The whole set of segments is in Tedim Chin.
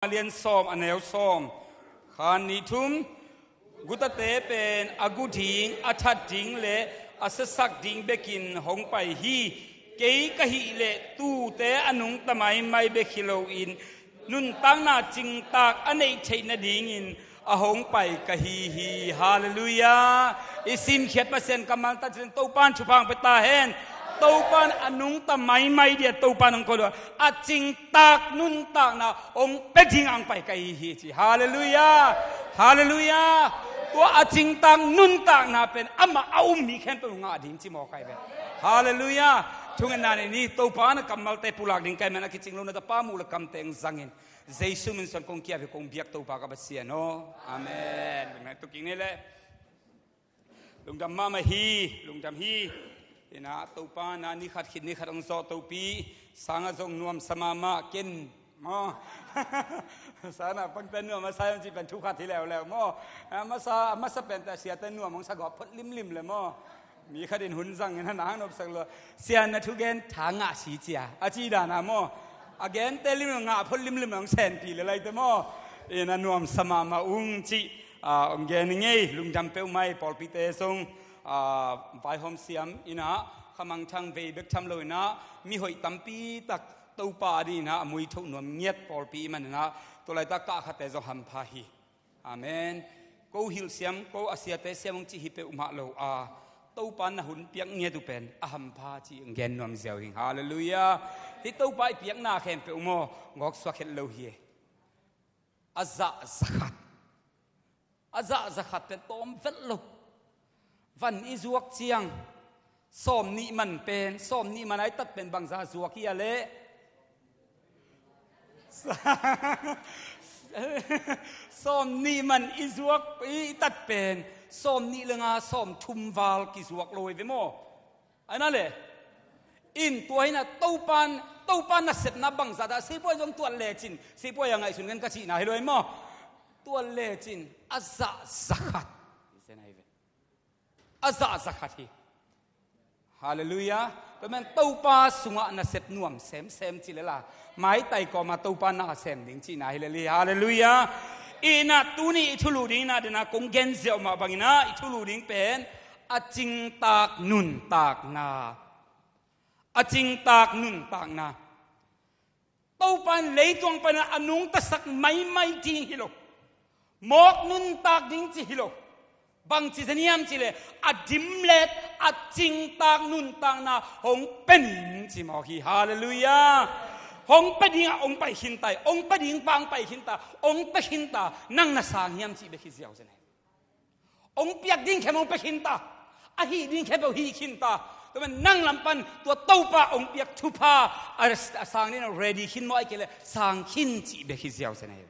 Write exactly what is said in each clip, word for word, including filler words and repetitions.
a lian sawm, a neu sawm. Khan nih thum. Gutate pen a gu ding, a that ding le a siasak ding bekin hong pai hi. Kei ka hih leh tuute a nungta maimai bek hi loin nuntakna cingtak a neih theih nadingin a hong pai ka hi hi. Halleluiah. I simkhiat Pasian kammal tawh Topa'n thupha hong pia ta hen. Topa'n a nungta maimai dia Topa'n hong ko lua a cingtak nuntakna hong pia ding a hong pai ka hi hi ci. Halleluiah. Halleluiah. Tua a cingtak nuntakna pen amah a um mi khempeuh ngah ding ci mawk hi ve. Halleluiah. Thungetna nei ni. Topa'n a kammalte pulak ding ka hih manin a kicing lo na tapa muh le kamte hong zangin Jesu min suang kong ki-ap hi, kong biak Topa ka Pasian aw. Amen. Lungdam hi. Tua kik ni leh. Lungdam mahmah hi, lungdam hi. Ina Topa'n a ni khat khit ni khat hong zawh topi, sang ah zong nuamsa mahmah ken maw. Sang ah pangte nuam a sa hiam cih pen thu khat hi leuleu maw. A masa, a masa pente siate nuam hong sa gawp phot limlim le maw. Mi khat in hun zangin a nang nopsak lua. Sia na thugen tha ngah si cia a ci dan a maw. A gente limlim ngah phot limlim hong senpi le laite maw. Ina nuamsa mahmah ung cih a hong gen hi ngei. Lungdam peuhmah hi. Pawlpite zong a vaihawm siam ina khamangthang vei bek tham lo ina mihoih tampi tak Topa a ding ina a muithoh nuam ngiat pawlpi i hih manin a tua laitak kah khate zong hampha hi. Amen. Ko hilh siam, ko a siate siam hong cih hi peuhmah lo a, Topa'n na hun piak ngiat uh pen a hampha cih hong gen nuam ziau hi ing. Halleluiah. Hih Topa i piakna khempeuh maw, ngawk suak het lo hi. A zah zakhat. A zah zakhat pen tawm vet lo. Van i zuak ciang sawm nih man pen, sawm nih man a i tat pen bangzah zuak hi a leh? Sawm nih man i zuak, i tat pen sawm nih le nga, sawm thum val kizuak lo hi ve maw. Ai na le. In tua hi na Topa'n, Topa'n nasepna bangzah a sipuai zong tuat lecin, sipuai a ngaihsun ngen ka cihna hi lo hi maw. Tuat lecin a zah zakhat. A zah zakhat hi. Halleluiah. Tua manin Topa sungah nasep nuam semsem ci le la, maitai kawma Topa na sem ding cihna hi lel hi. Halleluiah. Ina tuni i thulu ding ina dena kong gen ziau mah bangin a i thulu ding pen a cingtak nuntakna. A cingtak nuntakna. Topa'n leitung panin a nungtasak maimai ding hi lo. Mawk nuntak ding ci hi lo. Bangci zen hiam cih leh a dimlet a cingtak nuntakna hong pia ning ci mawk hi. Halleluiah. Hong pia ding a hong pai khin ta hi. Hong pia ding pa hong pai khin ta. Hong pia khin ta. Nang na sang hiam cih bek hi ziau zen hi. Hong piak ding khempeuh hong pia khin ta. A hih ding khempeuh hih khin ta. Tua manin nang lam pan tua Topa hong piak thupha a, a sang ding a ready khin maw, ahih kei leh sang khin cih bek hi ziau zen hi.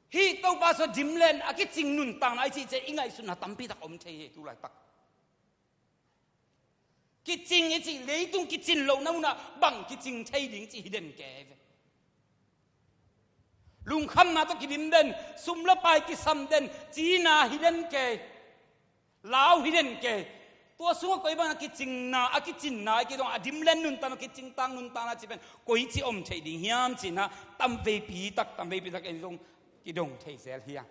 Hih Topa sung dimlet a kicing nuntakna i cih ciang i ngaihsutna tampi tak om thei hi tu laitak. Kicing i cih leitung kicin lohna munah bang kicing thei ding cih hi den kei ve. Lungkhamna tawh kidim den, sum le pai kisam den, cina hi den kei. Lau hi den kei. Tua sungah koi bang a kicingna, a kicinna, a kidong, a dimlet nuntakna, a kicingtak nuntakna cih pen koici om thei ding hiam cihna tamveipi tak, tamveipi tak en zong kidong thei zel hi a.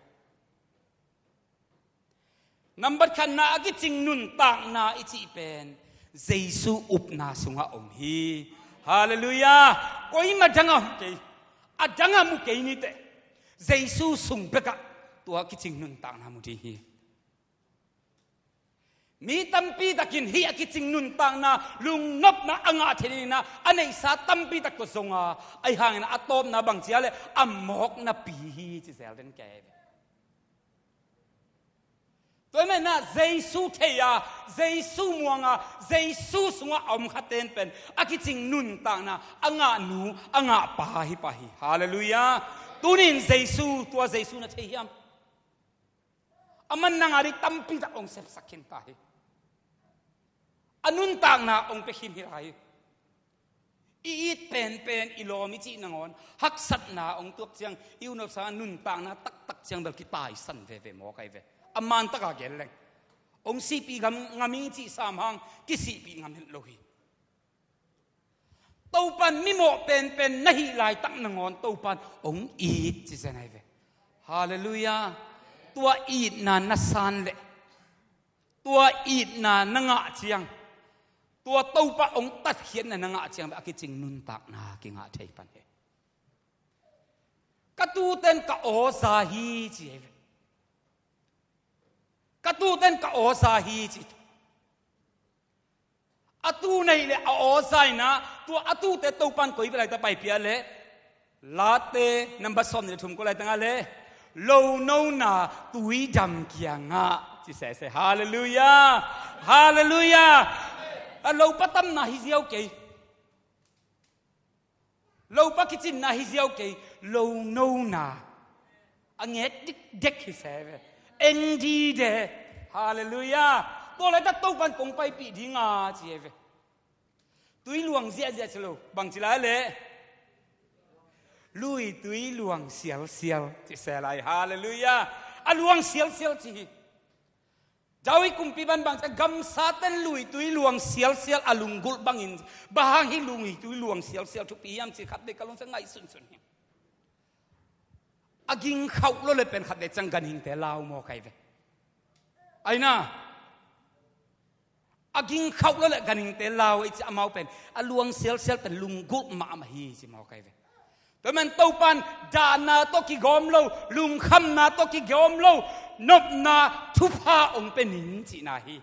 Nambat khatna a kicing nuntakna i cih pen Jesu upna sungah om hi. Halleluiah. Koima dang ah om kei. A dang ah mu kei ni teh, Jesu sung bekah tua kicing nuntakna mu ding hi. Mi tampi takin hih a kicing nuntakna lungnopna a ngah thei ding ina a neihsa tampi tak tawh zong a, ahi hangin a tawpna bang ci a leh a mawknapi hi ci zel den kei ve. Tua ahih manin ah Jesu thei a, Jesu muang a, Jesu sungah a om khate'n pen a kicing nuntakna a ngah nu, a ngah pa hi pah hi. Halleluiah. Tuni-in Jesu, tua Jesu na thei hiam? Aman nang a ding tampi tak hong sepsak khin ta hi. A nuntakna hong pia khin hi lai hi. I it penpen, i lawm i cih nangawn haksatna hong tuak ciang, i unau sangah nuntakna taktak ciang bel kitaisan veve mawk ahi ve. A man taka gen leng, hong sihpih ngam, ngam ing cih sam hang kisihpih ngam het lo hi. Topan mimawh penpen na hih laitak nangawn Topan hong it ci zen ahi ve. Halleluiah. Tua itna na san leh, tua itna na ngah ciang, tua Topa hong tatkhiatna na ngah ciang a kicing nuntakna kingah thei pan hi. Ka tuten ka awza hi ci hi ve. Ka tuten ka awza hi ci. A tu na hih leh a awza in ah, tua a tute Topan koi bek laitak paipih a leh, Late number sawm nih le thum ko laitak a leh, lonona tuidam kiangah ci sese. Halleluiah. Halleluiah. A lopa tamna hi ziau kei. Lopa kicinna hi ziau kei, lonona a nget dikdek hi se ve. Eng dide. Halleluiah. Tua laitak Topan kong paipih dinga ci hi ve. Tui luang ziahziah ci lo, bangci lai leh, lui tui luang sialsial ci se lai. Halleluiah. A luang sialsial ci hi. David kumpi bangbang ciang gamsaten lui tui luang sialsial a lunggulh bangin, bang hang hi lui tui luang sialsial thupi hiam ci khat vei ka lungsim ngaihsunsun hi. A gingkhauh lo le pen khat vei ciang ganhingte lau maw kai ve. Aina. A gingkhauh lo le ganhingte lau ei ci amau pen a luang sialsial pen lunggulh mahmah hi ci maw kai ve. Tua man Topan dahna tawh kigawm lo, lungkhamna tawh kigawm lo, nopna thupha hong pia ning cihna hi.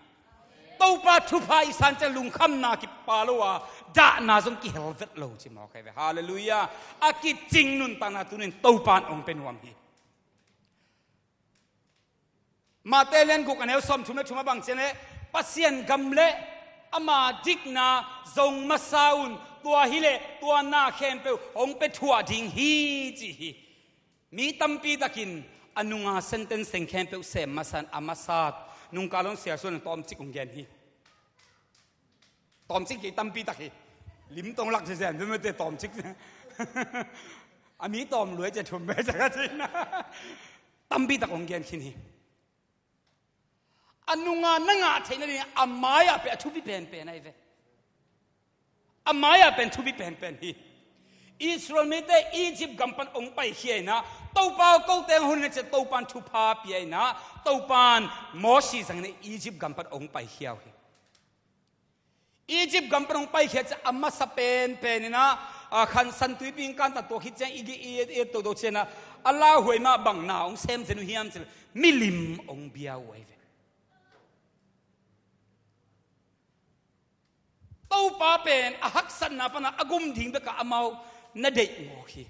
Topa thupha i san ciang lungkhamna kipa lo a, dahna zong kihelvet lo ci maw kai ve. Halleluiah. A kicing nuntakna tunin Topan hong pia nuam hi. Mate lian guk a neu sawmthum le thum a bang ciang leh, Pasian gam le ama dikna zong masa un, tua hi leh tua na khempeuh hong pia thuah ding hi ci hi. Mi tampi takin a nunga sentence teng khempeuh sem masa in a masa, nungkal hong siasuan tawmcik hong gen hi. Tawmcik kei tampi tak hi. Lim tong lak zezen vemete tawmcik. A mi tawm luai cia thum be cia ka cina. Tampi tak hong gen khin hi. A nunga na ngah theihna ding a mai-ah pen a thupi penpen ahi ve. A mai-ah pen thupi penpen hi. Israel mite Egypt gam pan hong paikhia inah, Topa aw, kote hong hun na cia Topan thupha pia inah, Topan Mosi zangin Egypt gam pan hong paikhia uh hi. Egypt gam pan hong paikhiat ciang a masa penpen inah, a, khansan tuipi in kanta tuak khit ciang i, i, i, i toto cianah, a lauhuai mah bang na hong sem zen uh hiam cih leh milim hong bia uh ahi ve. Topa pen a haksatna panah a gum ding bekah amau na deih mawk hi.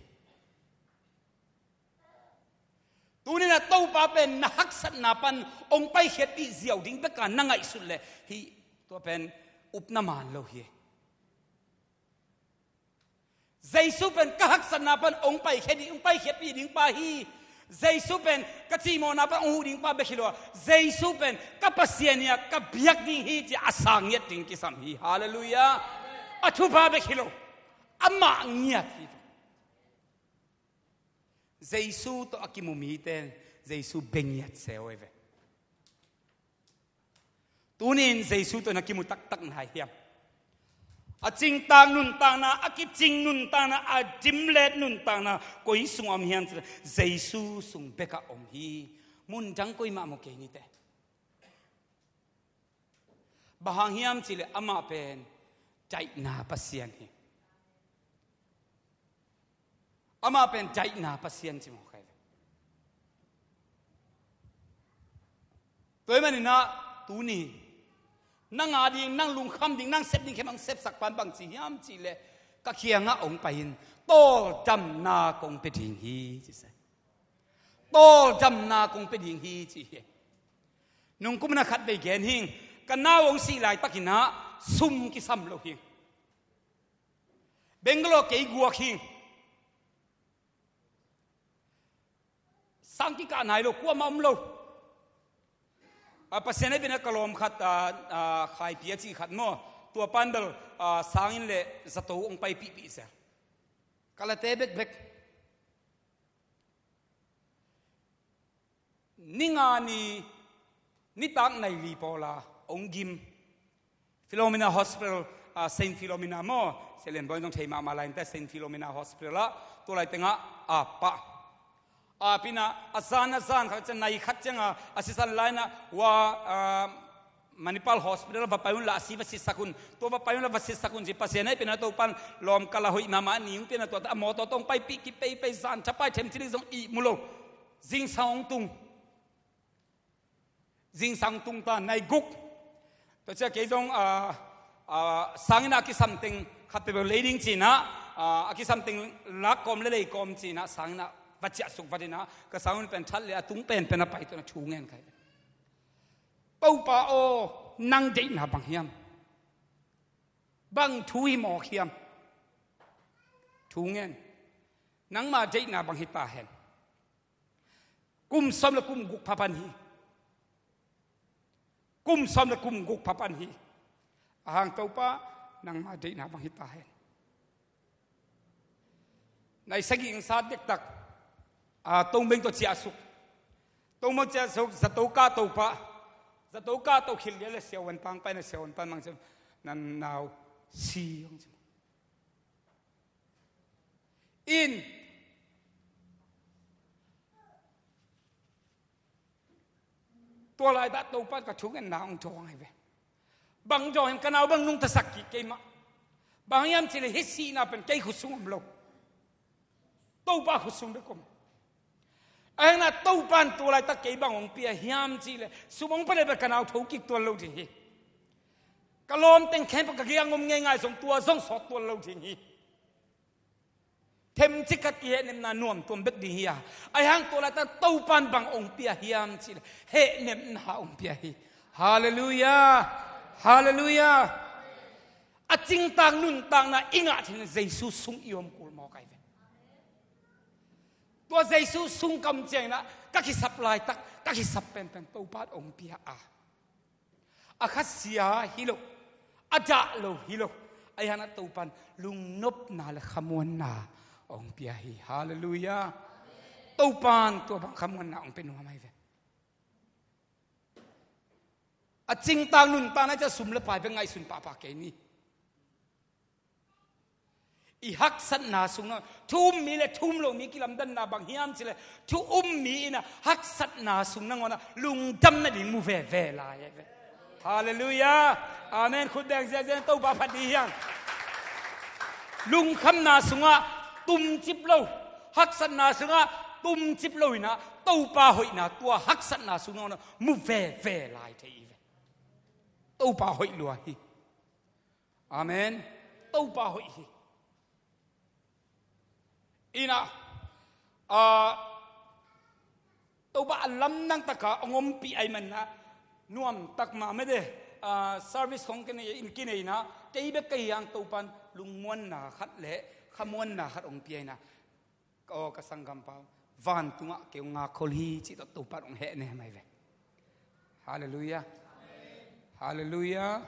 Tuninah Topa pen na haksatna pan hong paikhiatpih ziau ding bekah na ngaihsut leh hih tua pen upna man lo hi. Jesu pen ka haksatna pan hong paikhiat ding, hong paikhiatpih ding pa hi. Jesu pen ka cimawhna pan hong huh ding pa bek hi lo a, Jesu pen ka Pasian hi a, ka biak ding hi ci a sang ngiat ding kisam hi. Halleluiah. A thupha bek hi lo, amah ngiat hi. Jesu tawh a kimu mite Jesu bia ngiat se uh ahi ve. Tunin Jesu tawh na kimu taktak na hi hiam? A cingtak nuntakna, a kicing nuntakna, a dimlet nuntakna koi sungah om hiam cih leh Jesu sung bekah om hi. Mun dang koi mah maw kei nite. Bang hang hiam cih leh amah pen daihna Pasian hi. Amah pen daihna Pasian ci mawk ahi ve. Tua ahih maninah tuni nang a ding, nang lungkham ding, nang sep ding khempeuh hong sepsak pan bang ci hiam cih leh ka kiangah hong pai in tawldamna kong pia ding hi ci se. Tawldamna kong pia ding hi ci hi. Nungkum na khat vei gen hing, ka nau hong sih laitakinah sum kisam lo hing. Bangalore kei guak hing. Sang kikah nai lo, kuamah om lo. A, Pasian a bina ka lawm khat, a, a, Khaipi a cih khat maw, tua pan bel, a, sangin le zato hong paipihpih zel. Ka late bekbek. Ni nga ni, nitak nai li pawla hong gim. Philomena Hospital ah, Saint Philomena maw, Sia Lian Bawi zong thei mahmah lai in teh, Saint Philomena Hospital ah tua lai tengah a pah. A pi in ah a zan a zan khat ciang, nai khat ciang a, a sisan lai in ah, ua, ah, Manipal Hospital va pai un la, a si va sitsak un, tua va pai un la va sitsak un ci. Pasian hehpihna Topa'n lawm kal a hoih mahmah ni ung pi in ah, tua teh a mawtaw tawh hong paipih kipei pei, zan thapai themcik ding zong ihmu lo. Zingsang hong tung. Zingsang tung ta, nai guk. Tua ciang kei zong, ah, ah, sang in ah a kisam teng khat peuhpeuh lei ding ci in ah, ah, a kisam teng lak kawm le lei kawm ci in ah, sang in ah va ciahsuk vat in ah, ka sang hun pen that leh a tung penpen a pai tuan a thu ngen ka hi. Topa aw, nang deihna bang hiam? Bang thu hi mawk hiam? Thu ngen. Nangma deihna bang hi ta hen. Kum sawm le kum guk pha pan hi. Kum sawm le kum guk pha pan hi. A hang Topa, nangma deihna bang hi ta hen. Nai sagih hong sat dektak, a, Tong Beng tawh ciahsuk. Tong Beng ciahsuk, zato kah to pah. Zato kah to khit lian leh siavuan pang pai in ah, siavuan pan mang ciang, na nau si hong ci. In tua laitak Topa'n ka thungetna hong dawng hi ve. Bang dawng hiam, ka nau bang nungtasak kik keimah. Bang hiam cih leh hih sihna pen kei khut sung om lo. Topa khut sung bek om. Ahi hang in ah Topa'n tua laitak kei bang hong pia hiam cih leh, sum hong pia leh bel ka nau tho kik tuan lo ding hi. Ka lawm teng khempeuh ka kiang om ngeingai zong, tua zong sawt tuan lo ding hi. Themcik khat kihehnepna nuamtuam bek ding hi a. Ahi hang tua laitak Topa'n bang hong pia hiam cih leh, hehnepna hong pia hi. Halleluiah. Halleluiah. A cingtak nuntakna i ngah theihna Jesu sung i om kul mawk ahi ve. Tua Jesu sung ka om ciangin ah ka kisap laitak, ka kisap penpen Topa'n hong pia a. A khasia hi lo, a dah lo hi lo. Ahi hang in ah Topa'n lungnopna le khamuanna hong pia hi. Halleluiah. Topa'n tua bang khamuanna hong pia nuam ahi ve. A cingtak nuntakna ciang sum le pai bek ngaihsun pahpah kei ni. I haksatna sung nangawn, thu um mi le thu um lo mi kilamdanna bang hiam cih leh, thu um mi in ah haksatna sung nangawn ah lungdam nading mu veve lai hi ve. Halleluiah. Amen. Khut beng ziahziah in Topa phat ding hi hang. Lungkhamna sungah tumcip lo, haksatna sungah tumcip lo in ah Topa hoihna tua haksatna sung nangawn ah mu veve lai thei hi ve. Topa hoih lua hi. Amen. Topa hoih hi. In ah, ah, Topa a lamdang takin hong ompih ahih manin ah nuam tak mah mete, ah, service hong kinei, kinei in ah, kei bek ka hi hang Topa'n lungmuanna khat le khamuanna khat hong pia in ah. Ka aw ka sanggampa, vantungah kei hong ngakkhol hi cih tawh Topa'n hong hehnem ahi ve. Halleluiah. Halleluiah.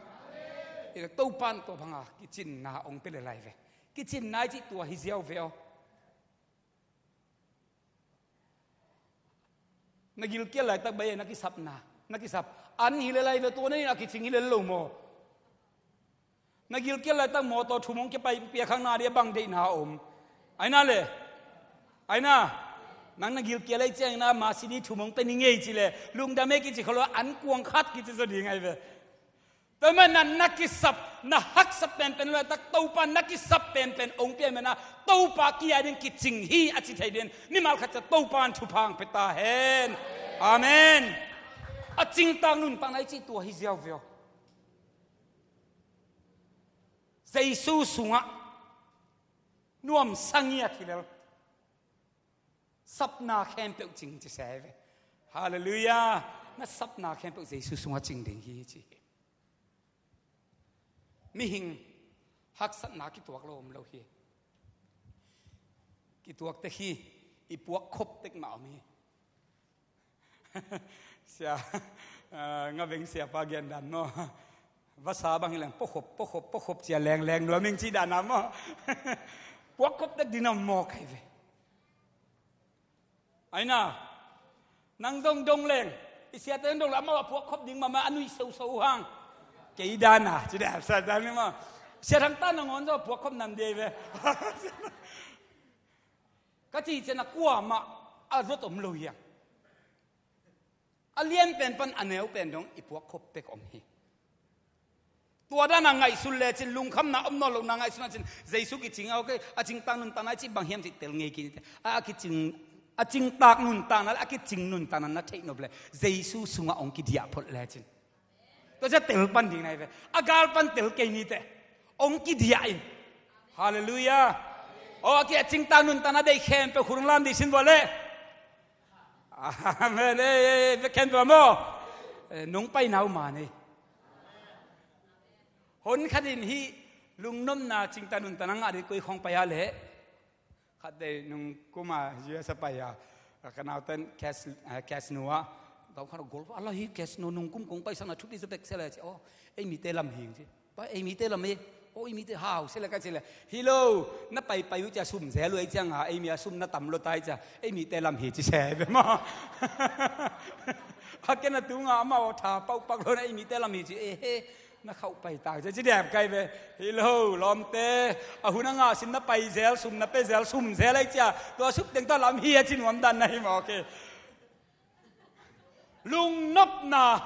Ina Topa'n tua banga kicinna hong pia lel ahi ve. Kicinna i cih tua hi ziau ve aw. Na gilkial laitak bang hi na kisapna, na kisap. An hi lel ahi ve, tua na in a kicing hi lel lo maw? Na gilkial laitak mawtaw thum hong kipai piakhakna ding a bang deihna om? Aina le. Aina. Nang na gilkial ahi ciangin a Mercedes thum hong pia ning ei ci le, lungdam ei kici kha lo, an kuang khat kici zaw ding ahi ve. Tua manin na kisap, na haksat penpen laitak Topa na kisap penpen hong pia manin a Topa ki-ap ding kicing hi a ci thei ding. Mimal khat ciat Topa in thupha hong pia ta hen. Amen. A cingtak nuntakna i cih tua hi ziau ve aw. Jesu sungah nuamsa ngiat hi lel. Sapna khempeuh cing ci se ve. Halleluiah. Na sapna khempeuh Jesu sungah cing ding hi ci hi. Mihing haksatna kituak lo om lo hi. Kituak tek hi. I puak khop tek mah om hi. Sia, ah, Ngaveng siapa gendan maw? Vasa bang hi leng, pokhop, pokhop, pokhop cia lengleng nuam ing ci dan a maw? Puak khop tek ding na om maw kai ve. Aina, nang dong dong leng, i siate dong dong leng, amau a puak khop ding mahmah a nuih soso uh hang. Kei dan a, ci dan, sa dan ni maw? Sia Thang ta nangawn zaw puak khop nam dei ve. Ka ci ciang a kuamah a zot om lo hi a. A lian pen pan a neu pen dong i puak khop tek om hi. Tua dan a ngaihsun lecin lungkhamna om nawn lo na ngaihsun a cin Jesu kicing a, okay, a cingtak nuntakna i cih bang hiam cih tel ngei kei ni teh. A, a kicing, a cingtak nuntakna le a kicing nuntakna na theih nop le Jesu sungah hong kidiah phot lecin. Tua ciang tel pan ding na hi ve. A gal pan tel kei ni teh. Hong kidiah in. Halleluiah. Aw, a ki a cingtak nuntakna deih khempeuh khurung lam dih sin vua le. Amen. Ei, ei, ei, bek khempeuh maw. Eh, nong paina uh man ei. Hon khat in hih lungnopna cingtak nuntakna ngah dih koi khawng pai a leh. Khat dei nung kum a U S a pai a, ka nauten cas-, eh, casino ah, gau khat a golf a la hi casino nung kum kong paisakna thupi zaw bek sia le ci, aw, ei mite lam hi ci. Pa, ei mite lam hi, aw, ei mite hau sia le ka ci le. Hi lo, na pai pai uh cia sum zel uh ei ciang a, ei mi a sum na tam lo tai cia, ei mite lam hi ci se be maw. A ken a tunga amau tha pauh pak lo na ei mite lam hi ci, eh, he, na khauh pai tak cia ci dep kai ve. Hi lo, lawmte, a hun a ngah sin na pai zel, sum na pe zel, sum zel ei cia, tua suk teng ta lam hi a ci nuam dan na hi maw, okay. Lungnopna,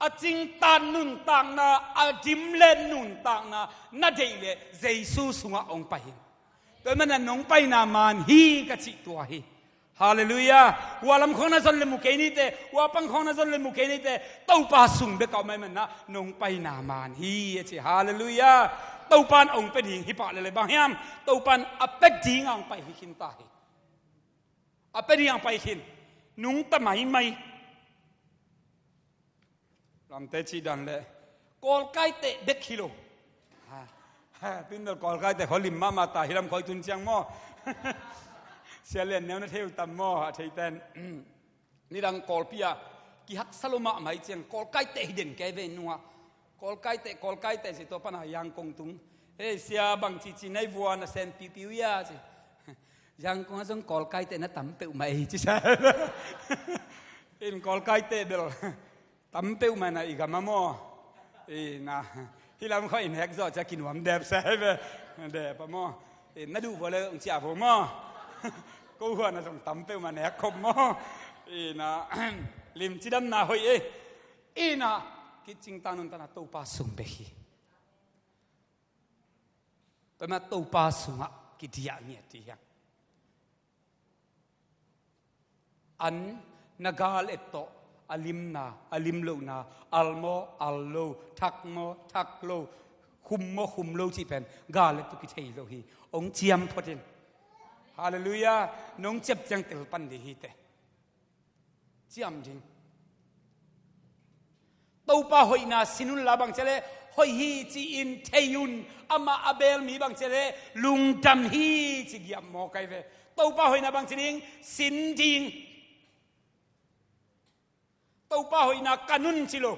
a cingtan nuntakna, a dimlet nuntakna, na deih le Jesu sungah hong pai hi. Tua hi mana nong paina man hi ka cih tua hi. Halleluiah. Hua lam khawng na zon le mu kei ni teh, hua pang khawng na zon le mu kei ni teh, Topa sung bek a om ahih mana nong paina man hi a ci. Halleluiah. Topa in hong pia ding hi pah lele bang hiam? Topa in a pia ding a hong pai hi khin ta hi. A pia ding a hong pai khin. Nungta maimai. Lamte cih dan le kawlkaiteh bek hi lo. Ha, ha, tun bel kawlkaiteh khaw lim mahmah ta hi lam khawi tun ciang maw? Sia Lian Neu na thei uh tam maw? A theiten. Nidang Kawlpi ah kihaksa lo mahmah hi ciang kawlkaiteh hi den kei ve nua. Kawlkaiteh, kawlkaiteh ci tua pana Yangkong tung. Hei, sia bang cici nei vua na sen piupiu ia ci. Yangkong ah zong kawlkaiteh na tam peuhmah ei ci sa. In kawlkaiteh bel tam peuhmah na i gam ah maw? Ina, hih lam khawh in hek zawh cia kinuam dep sa hi ve. Dep ah maw? In na duh vua le ong ciah vua maw? Ko huan a zong tam peuhmah nek khop maw? Ina, lim cidamna hoih ei. Ina, kicingtang nuntakna Topa sung bek hi. Tua mah Topa sungah kidiah ngiat hi hiang. An na gal et tawh, a limna, a lim lohna, al maw, al lo, thak maw, thak lo, khum maw, khum lo cih pen gal et tawh kithei lo hi. Ong ciam phot in. Halleluiah. Nong ciap ciang tel pan ding hi teh. Ciam ding. Topa hoihna sin un la bang cia le hoih hi ci-in thei un. Amah a beel mi bang cia le lungdam hi ci giap maw kai ve. Topa hoihna bang ci ding, sin ding. Topa hoihna kan un ci lo.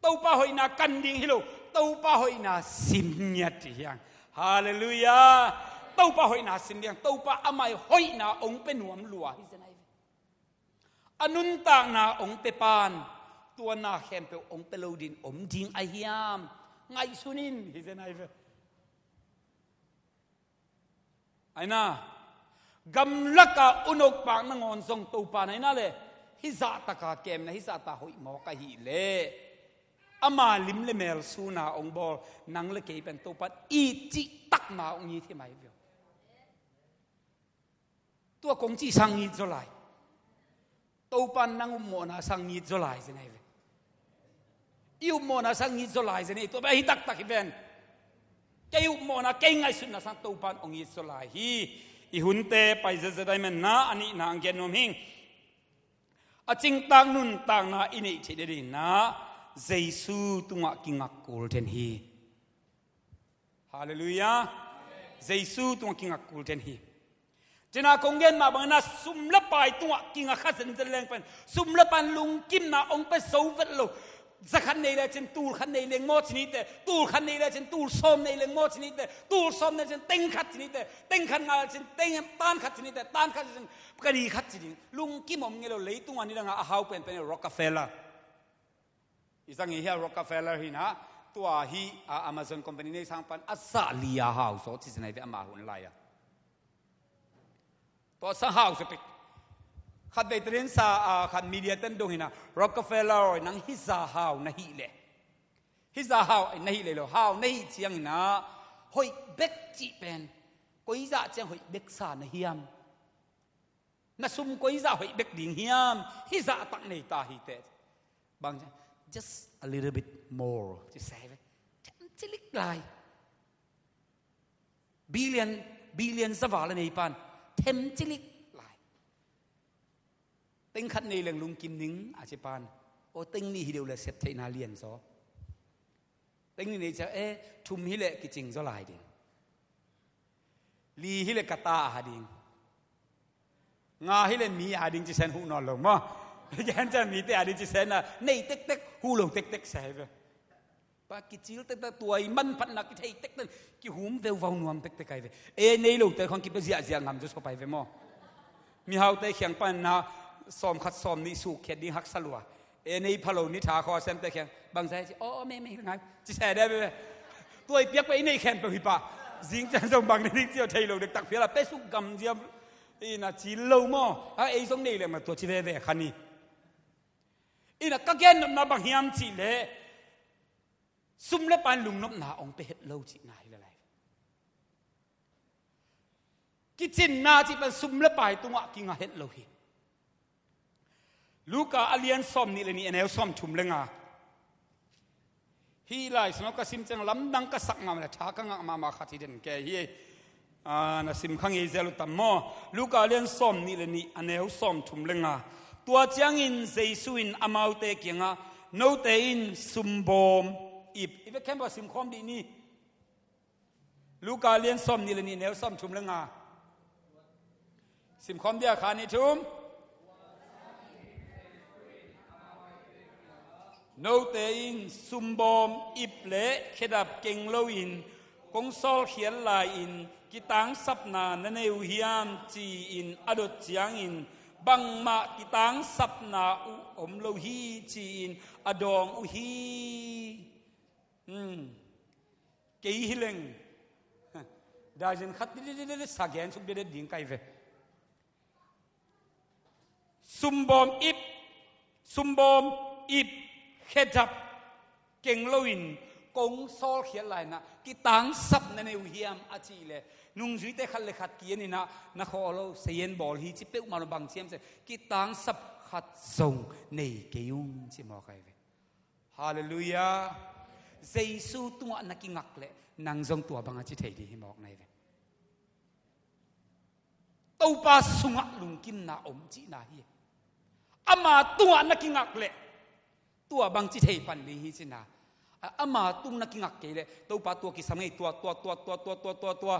Topa hoihna kan ding hi lo. Topa hoihna sin ngiat hi hiang. Halleluiah. Topa hoihna sin ding. Topa amah hoihna ong pe nuam lua hi zen ai ve. A nuntakna ong pe pan tua na khempeuh ong pe lo din om ding a hiam? Ngaihsun in hi zen ai ve. Aina, gamlaka unok pak nangawn zong Topa naina le hizah taka kemna hizah ta hoih mawk ahih leh ama lim le mel suna ong bawl nang le kei pen Topa it cih takma ong it hi mai vio. Tua kong cih sang it zaw lai. Topan nang upmawhna sang it zaw lai zen ai ve. I upmawhna sang it zaw lai zen ai. Tua bek hi taktak hi ven. Kei upmawhna kei ngaihsutna sang Topan ong it zaw lai hi. I hunte pai zetzet ai menna a nihna ang gen nuam hing. A cingtak nuntakna i neih theih ding na Jesu tungah kingak kul den hi. Halleluiah. Jesu tungah kingak kul den hi. Cina kong gen mah bangin a sum le pai tungah kingak kha zenzen leng pen sum le pai lungkimna ong pe zo vet lo. Za khat nei lecin tul khat nei leng maw ci nite, tul khat nei lecin tul sawm nei leng maw ci nite, tul sawm nei lecin teng khat ci nite, teng khat ngah lecin teng tan khat ci nite, tan khat lecin kari khat ci ding. Lungkim om ngei lo leitungah nidangah a hau penpen Rockefeller. I zang i hia Rockefeller hi na, Tua hi a Amazon company nei sang pan a zah li a hau zaw ci zenai ve ama hun lai a. Tua sang hau zaw pek. Khat vei talen sa a khat media ten dong hi na Rockefeller aw nang hi zah hau na hih leh. Hi zah hau na hih leh lo hau na hih ciang hi na hoih bek cih pen. Koi zah ciang hoih bek sa na hiam. Na sum koi zah hoih bek ding hiam, hi zah tak nei ta hi teh. Bang, just a little bit more. Ci sai ve. Them cilik lai. Billion, billion zava la nei pan. Them cilik lai. Teng khat nei leng lungkim ding a ci pan. O teng nih hi deuh le sep theihna lian zaw. Teng nih nei ciang, eh, thum hi leh kicing zaw lai ding. Li hi leh ka ta a ding. Nga hi leh mi a ding ci sen huh nawn lo maw. Gen ciang mite a ding ci sen a, nei tektek, huh lo tektek sa hi ve. Pa kicil tektek, tua i manphatna kithei tektek, kihum veuvau nuam tektek ai ve. Eh, nei lote khong kipia ziahziah ngam zaw sop ai ve maw. Mihaute khiang pan na, sawm khat sawm nih suk khiat ding haksa lua. E nei phalo ni tha khaw semte khiang bangzah ci, aw, aw, me, me, ngai ci se de be. Tua i piak pa i nei khempeuh hi pah. Zing ciang zong bang nei ding ci aw thei lo dek tak phial a pe suk gam ziam. Ina ci lo maw. A ei zong nei leh ma tua ci veve kha ni. Ina ka gen nopna bang hiam cih leh sum le pain lungnopna ong pe het lo cihna hi le lai. Kicinna cih pan sum le pai tungah kinga het lo hi. Luka a lian sawm nih le nih a neu sawm thum le nga. Hih lai sungah ka sim ciang lamdang ka sak mahmah le tha ka ngah mahmah khat hi den ke hi. Ah, na sim kha ngei zel uh tam maw? Luka a lian sawm nih le nih a neu sawm thum le nga. Tua ciangin Jesu in amaute kiangah, note in sumbawm ip. I vek khempeuh sim khawm dih ni. Luka lian sawm nih le nih neu sawm thum le nga. Simkhawm dia kha ni thum. Note in sumbawm ip le khedap keng loin kong sawlkhiat lai-in kitangsapna na nei uh hiam ci-in a dot ciangin bangmah kitangsapna uh om lo hi ci-in a dawng uh hi. Hmm. Kei hi leng. Daizin khat didididid sa gen suk dedet ding kai ve. Sumbawm ip, sumbawm ip, khedap keng loin kong sawlkhiat laina kitangsap na nei uh hiam a cih leh nungzuite khat le khat ki-en inah na khawh lo seien bawl hi ci peuhmah lo bang ciam se kitangsap khat zong nei kei ung ci maw kai ve. Halleluiah. Jesu tungah na kingak leh nang zong tua bangah ci thei ding hi mawk nai ve. Topa sungah lungkimna om cihna hi. Ama tungah na kingak leh tua bang ci thei pan ding hi cihna. A, ama tung na kingak kei leh Topa tua kisam ngei tua tua tua tua tua tua tua tua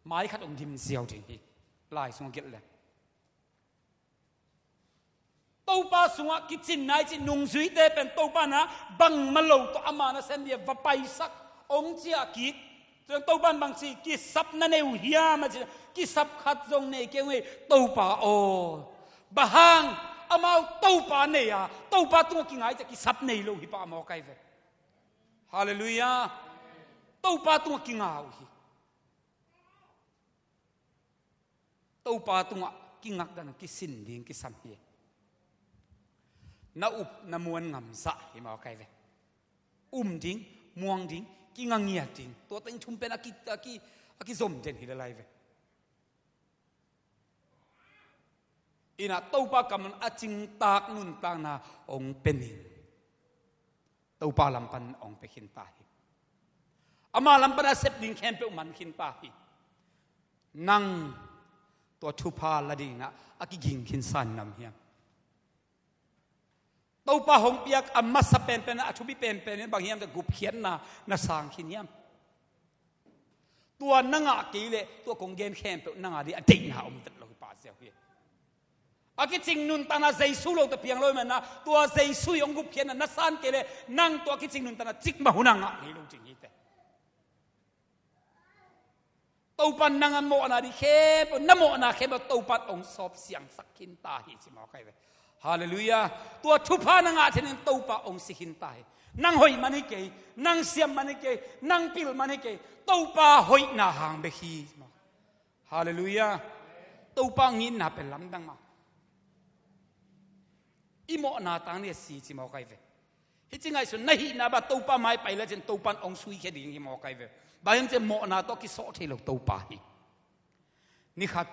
mai khat om dim ziau ding hi. Lai sungah gelh leh Topa sungah kicinna i cih nungzuite pen Topa na bangmah lo tawh ama nasem dia va paisak ong ciah kik. Tua Topa in bang ci kisap na nei uh hiam a ci kisap khat zong nei kei ung ei Topa aw. Bang hang amau Topa nei a Topa tungah kingai ciah kisap nei lo hi pah a mawkai ve. Halleluiah. Topa tungah kinga uh hi. Topa tungah kingak dan kisin ding kisam hi. Na up na muan ngamzah hi mawkai ve. Um ding, muang ding, kingangiat ding tua teng thum pen a ki, a ki, a kizom den hi lalai ve. Inah Topa kamah a cingtak nuntakna ong pe ning. Topa lam pan ong pe khinta hi. Ama lam pan a sep ding khempeuh man khinta hi. Nang tua thupha la dingah a kiging khinsa nam hiam? Topa hong piak a masa penpen a thupi penpen in bang hiam ta gupkhiatna na sang khin hiam? Tua na ngah kei leh tua kong gen khempeuh na ngah ding a deihna om vet lo hi pah ziau hi. A kicing nuntakna Jesu lo ta piang lo hi manna tua Jesu i hong gupkhiatna na san kei leh nang tua kicing nuntakna cikmah hun a ngah ngei lo cing hi te. Topan nang a mawhna ding khempeuh na mawhna khempeuh Topan hong sawp siangsak khinta hi ci mawkai ve. Halleluiah. Tua thupha na ngah ciangin Topa hong si khin ta hi. Nang hoih man hi kei, nang siam man hi kei, nang pil man hi kei, Topa hoihna hang bek hi. Halleluiah. Topa hong itna pen lamdang mah. I mawhna tang ni a si ci mawk ahi ve. Hih ci ngaihsun na hihna bang Topa mai pai le cin Topa in hong suikhia ding hi mawk ahi ve. Bang hiam cin mawhna tawh kisawh thei lo Topa hi. Nikhat,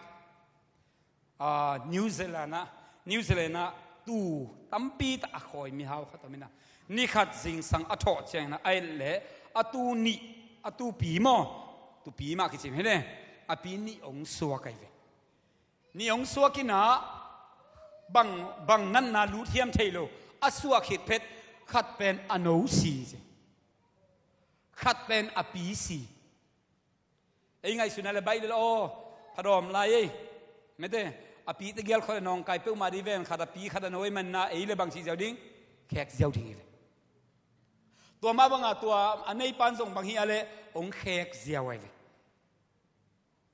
ah, New Zealand ah, New Zealand ah tuu tampi tak a khawi mihau khat om in ah, nikhat zingsang a thawh ciangin ah, a et leh a tuu nih, a tuupi maw, tuupi mah kicim hi le, a pi nih hong suak ahi ve. Nih hong suak in ah, bang, bang natna lut hiam thei lo, a suak khit phet, khat pen a no si ci, khat pen a pi si. Ei ngaihsun a le baih le la aw, phadawm lai ei. Mete, a pi tegel khawh le nawngkai peuhmah dih ven, khat a pi khat a no ei man na, ei le bang cih ziau ding, khek ziau ding hi ve. Tua mah banga tua a neipan zong bang hi a le, hong khek ziau ahi ve.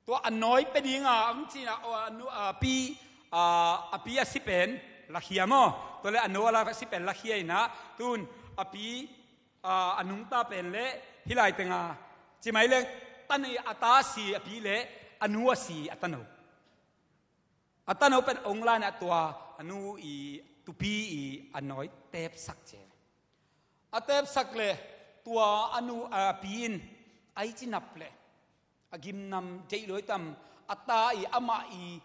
Tua a nawi pia dinga hong cina, a nu, a pi, a, a pi a si pen lakhia maw, tua le a no a la si pen lakhia in ah, tun a pi, a, a nungta pen le hih lai tenga, ci mai le, ta ni a ta si a pi le a nu a si a tano. A tano pen hong la in ah tua a nu i tuupi i a nawi tepsak ci. A tepsak le tua a nu a pi in a i ci nap le a gimnam deih luai tam, a ta i amah i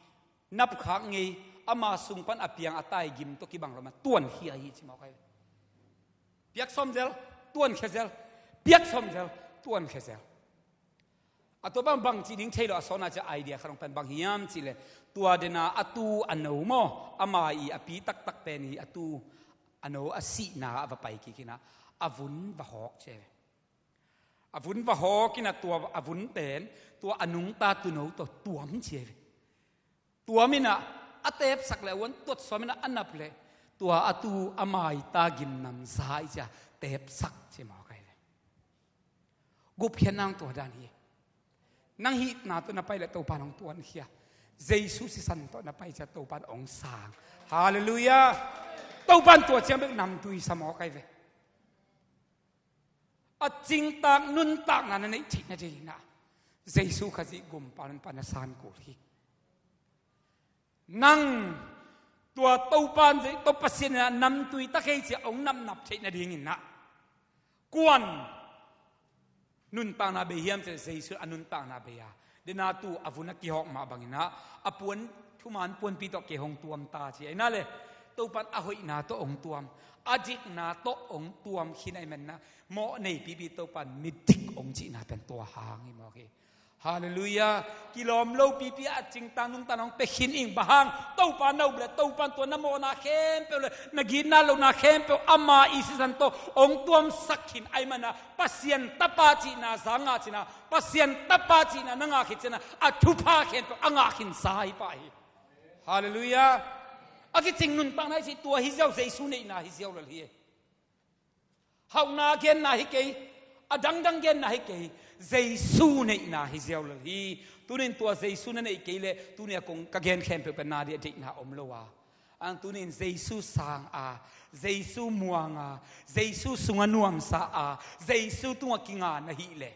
napkhak ngei, ama sung pan a piang a ta i gim tawh kibang lo ma tuankhia hi ci mawk ahi. Piak sawm zel, tuankhia zel, piak sawm zel, tuankhia zel. A tua bang bang cih ding thei lo a sawn a ci a idea khat hong pen bang hiam cih le, tua dena a tuu a no maw, ama i a pi taktak pen i a tuu a no a sihna a va pai kik in ah, a vun va hawk ci. A vun va hawk in ah tua a vun pen, tua a nungta tuuno tawh tuam ci ve. Tuam in ah, a tepsak le a uan tuat sawm in ah a nap le, tua a tuu a maita gimnam za i ci a tepsak ci mawk ahi ve. Gupkhiat nang tua dan hi. Nang hihna tawh na pai le Topa in hong tuankhia. Jesu sisan tawh na pai ci a Topa in hong sang. Halleluiah. Topa in tua ciang bek namtui sa mawk ahi ve. A cingtak nuntakna na neih theih nading in ah, Jesu Khazih gumpa nunpa na san kul hi. Nang tua Topa in, Topa Pasian in ah namtui ta kei ci a hong napnap theih nading in ah, kuan nuntakna bei hiam cih le Jesu a nuntakna bei a, dena tuu a vun a kihawk mah bang in ah, a puan, thuman puanpi tawh kei hong tuam ta ci a, ina le Topa in a hoihna tawh hong tuam, a dikna tawh hong tuam khin ahi man in ah, mawh nei pipi Topa in midik hong cihna pen tua hang hi mawk hi. Halleluiah. Kilawm lo pipi a cingtak nuntakna hong pia khin ing, bang hang, Topa na up le Topa in tua na mawhna khempeuh le na gitna lohna khempeuh ama i sisan tawh hong tuamsak khin ahi man in ah, Pasian tapa cihna za ngah cin ah, Pasian tapa cihna na ngah khit ciangin ah, a thupha khempeuh a ngah khinsa hi pah hi. Halleluiah. A kicing nuntakna i cih tua hi ziau, Jesu neihna hi ziau lel hi. Hauhna genna hi kei, a dangdang genna hi kei, Jesu neihna hi ziau lel hi. Tunin tua Jesu na neih kei le, tuni a kong ka gen khempeuh pen na dih a deihna om lo a, ang tunin Jesu sang a, Jesu muang a, Jesu sungah nuamsa a, Jesu tungah kinga na hih le,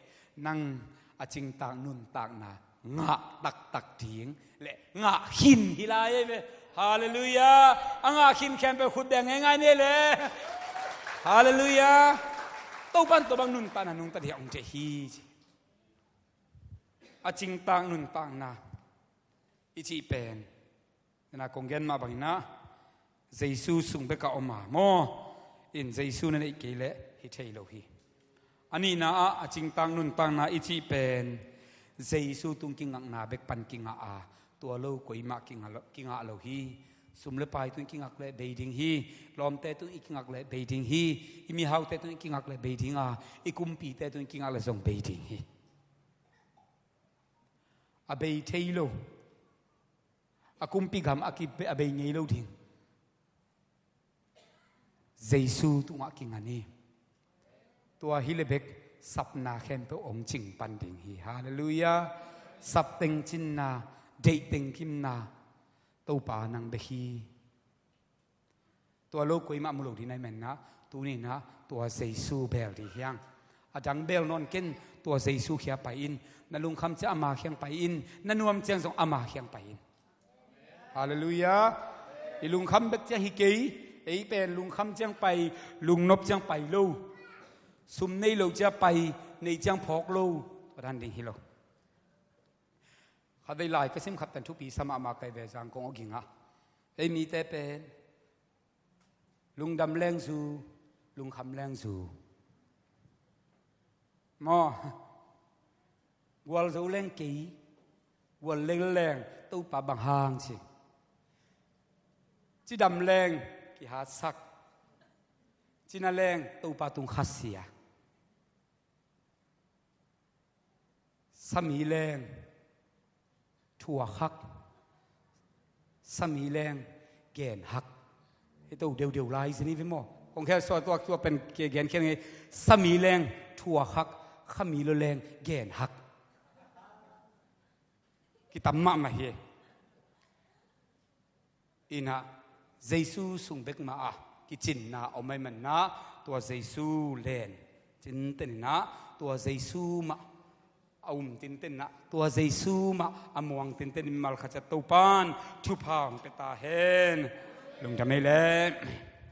nang a cingtak nuntakna ngah taktak ding le ngah khin hi lai ei ve. Halleluiah. A ngah khin khempeuh khut beng ngeingai ni le. Halleluiah. Topa in tua bang nuntakna nungta ding hong deih hi ci. A cingtak nuntakna i cih pen, na kong gen mah bangin ah, Jesu sung bek a om a maw, in Jesu na neih kei leh hi thei lo hi. A nihna ah a cingtak nuntakna i cih pen Jesu tung kingakna bek pan kingah a, tua lo koimah kingah lo, kingah lo hi. Sum le pai tung kingak leh bei ding hi. Lawmte tung i kingak leh bei ding hi. I mihaute tung i kingak leh bei ding a, i kumpite tung i kingak leh zong bei ding hi. A bei thei lo, a kumpi gam a ki, a bei ngei lo ding Jesu tungah kinga ni. Tua hi leh bek sapna khempeuh hong cing pan ding hi. Halleluiah. Sap teng cinna, deih teng kimna, Topa nang bek hi. Tua lo kuamah mu lo ding ahih manin ah, tuni-in ah tua Jesu bel ding hi hang. A dang bel nawn ken, tua Jesu kiang pai in. Na lungkham ciang ama kiang pai in. Na nuam ciang zong ama kiang pai in. Halleluiah. I lungkham bek ciang hi kei. Ei pen lungkham ciang pai, lungnop ciang pai lo. Sum nei lo ciang pai, nei ciang phawk lo. Tua dan ding hi lo. Khatvei lai ka sim khat pen thupi sa mahmah, kai ve zang kong awk ging a. Ei mite pen lungdam leng zu, lungkham leng zu. Maw, gualzo leng kei, guallel leng Topa bang hang ci. Cidam leng kihatsak, cina leng Topa tung khasia. Sami leng thuakhak, sami leng genhak. Hih to deuhdeuh lai zin hi ve maw? Kong khel suah tuak tuak pen ke gen khian ngei. Sami leng thuakhak, khami lo leng genhak. Kitam mahmah hi. Inah Jesu sung bek mah a kicinna om ahih manin ah, tua Jesu len tinten inah, tua Jesu mah a um tinten inah, tua Jesu mah a muang tinten in malkhat ciat Topan thupha hong pia ta hen. Lungdam ei leh.